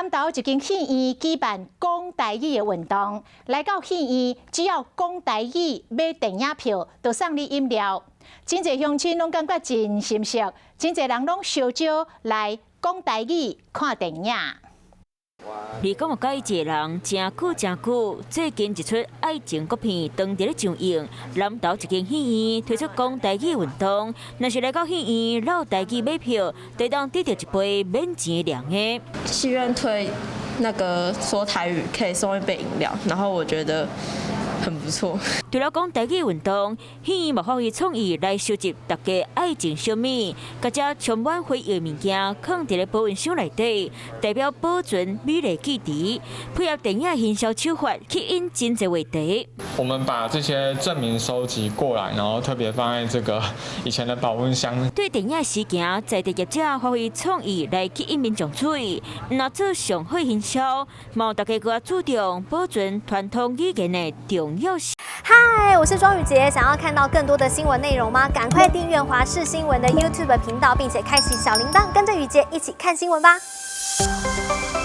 南投一間戲院舉辦講台語的運動，來到戲院只要講台語買電影票，就送你飲料。真濟鄉親攏感覺真心適，真濟人攏相招來講台語看電影。離港樂界一個人誠久誠久，最近一齣愛情國片當佇咧上映，南投一間戲院推出講台語運動，若是來到戲院嘮台語買票，就當得著一杯免錢涼的。戲院推那個說台語可以送一杯飲料，然後我覺得很不錯。除了講台語運動，戲院嘛發揮創意來收集大家愛情小物，共這充滿回憶的物件囥佇咧保溫箱內底，代表保存美麗記憶。配合電影行銷手法，吸引真濟話題。我們把這些證明收集過來，然後特別放在這個以前的保溫箱。對電影事件，在地業者發揮創意來吸引民眾注意，毋但做上好行銷，嘛大家閣較注重保存傳統語言的重要性。嗨，我是莊宇傑，想要看到更多的新聞內容嗎？趕快訂閱華視新聞的 YouTube 頻道，並且開啟小鈴鐺，跟着宇傑一起看新聞吧。